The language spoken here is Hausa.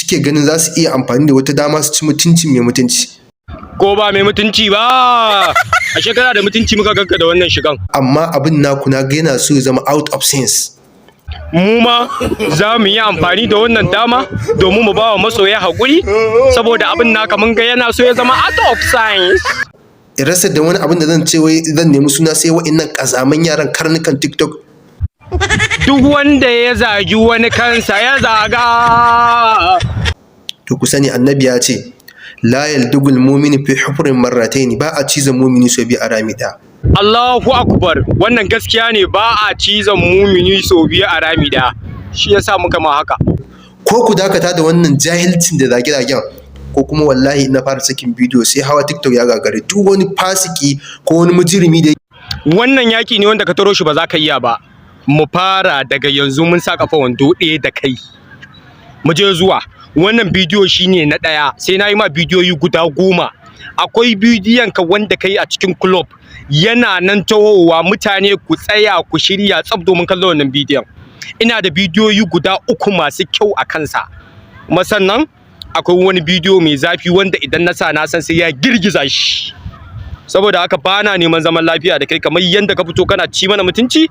Suke ganin za su iya amfani da wata dama su ci mutuncin mai mutunci. Ko ba mai mutunci ba, ashe kana da mutunci, muka ganka da wannan shigan. Amma abin naku na ga yana so ya zama out of sense. Mu ma za mu yi amfani da wannan dama domin mu ba wa masoya haƙuri, saboda abin naka mun ga yana so ya zama out of science. In rasa da wani abin da zan ce wai zan nemi suna, sai wa'innan ƙazaman yaran karnukan TikTok. Duk wanda ya zagi wani, kansa ya zaga. To, ku sani, Annabi ya ce: "لا يلدغ المؤمن في جحر مرتين." Ba a cizon mumini sau biyu a rami ɗaya. Allahu akbar! Wannan gaskiya ne, ba a cizon mumini sau biyu a rami ɗaya, shi yasa muka ma haka. Ko ku dakata da wannan jahilcin da zage-zagen, ko kuma wallahi na fara sakin bidiyo sai hawa TikTok ya gagare duk wani fasiki ko wani mujirimi da Wannan yaki ne wanda ka taro shi ba za ka iya ba. Mu fara daga yanzu, mun sa kafa wando ɗaya da kai. Mu je zuwa. Wannan bidiyo shine na ɗaya, sai na yi ma bidiyoyi guda 10. Akwai bidiyon ka wanda kai a cikin club, yana nan tahowa. Mutane, ku tsaya ku shirya tsaf domin kallon wannan bidiyon. Ina da bidiyoyi guda uku masu kyau a kansa, kuma sannan akwai wani bidiyo mai zafi wanda idan na sa, na san sai ya girgiza shi. Saboda haka bana neman zaman lafiya da kai, kamar yadda ka fito kana ci mana mutunci.